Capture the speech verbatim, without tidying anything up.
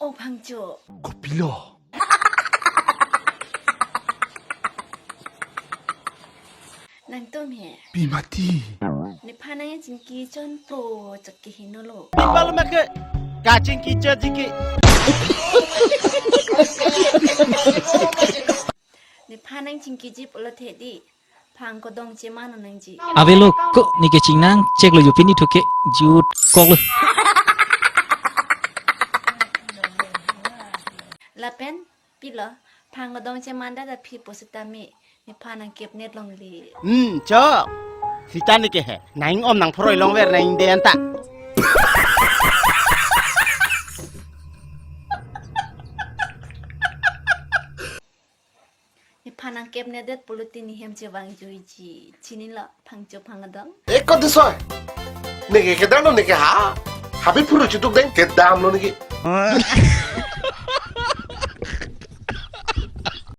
O Phangcho. Kopilo? Nangtum he. Pi mati? Nephan nangchingki chonpo chok ke hinolo. Pipal make kachingki chot jiki. Nephan nangchingkiji pulote di. Phang kodong cheman nangji. Avelo ko neke chingnang cheklo jo pini thuke jut koklo. Lapen pilo phang kodong cheman dada phi pusitame nephan nangkep net longle. Hmm, chok. Sita neke he. Nang om nang phoroi longver nang inde anta. Nephan nangkep nedet pulote nehem chevang juiji. Chinilo Phangcho phang kodong. Eko disoy. Neke kedamlo neke ha. Habit phuru chituk deng kedamlo neke.